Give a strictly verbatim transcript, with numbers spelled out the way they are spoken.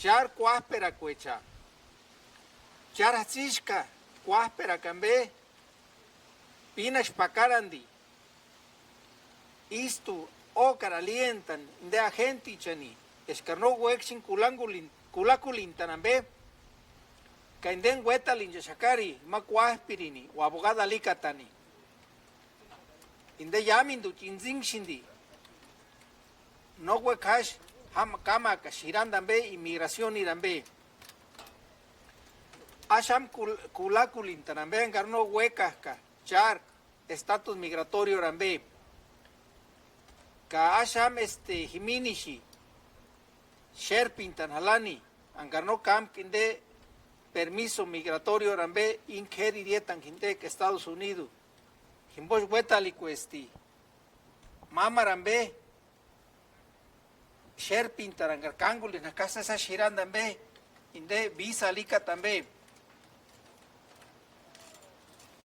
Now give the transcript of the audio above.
Chári kuájperakuecha, chári jatsïska kuájperakua ambe, pínaxpakarandi, ístu ókari alientani inde ajentichani, eskari no uéksïni kulakulintani ambe, ka indeni uétalinchaxakari ma kuájpirini o abogado alikatani. Inde iámenduchi intsïnksïndi, no uékasï jáma kámaaka xiranda ambe, imigrasioniri ambe. Axamu kulakulintani ambe engari no uékak'a chári estatus migratoriori ambe, ka axamu este jiminixi xérpintani jalani, engari no kámka inde permiso migratoriori ambe íni k'éri iriatani jindeka Estados Unidos, jimbochi uétalikuesti. Mámaru ambe xérpintaranhari kánkulini jaka sésani xiranda ambe, inde visa alikata ambe.